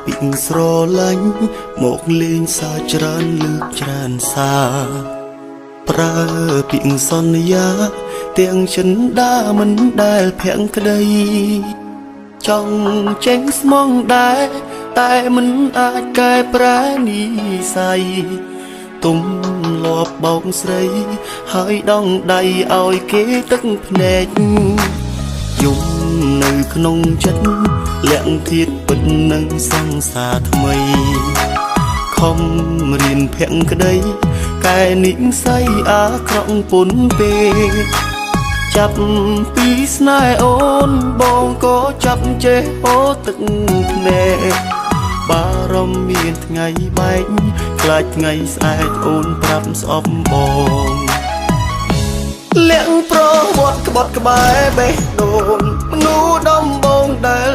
ពីងស្រឡាញ់មកលេងសាច្រើនលើកច្រើនសា ប្រើពាក្យសន្យា ទាំងចិនដាមិនដែលភក្តី ចង់ចេញស្មងដែរតែមិនអាចកែប្រែនិស័យទុំលាប់បោកស្រី ហើយដងដៃឲ្យគេទឹកភ្នែកយំនៅក្នុងចិត្តលាក់ធៀបពិតនឹងសង្សារថ្មី ខំរៀនភក្តីកែនិស័យអាក្រក់ពុនពេកចាប់ពីស្នេហ៍អូនបងក៏ចាប់ចេះអូទឹកភ្នែកបារម្ភមានថ្ងៃបែកខ្លាចថ្ងៃស្អែកអូនប្រាប់ស្អប់បងលាក់ប្រវត្តិក្បត់ក្បែរបេះដូងមនុស្សដំបងដែល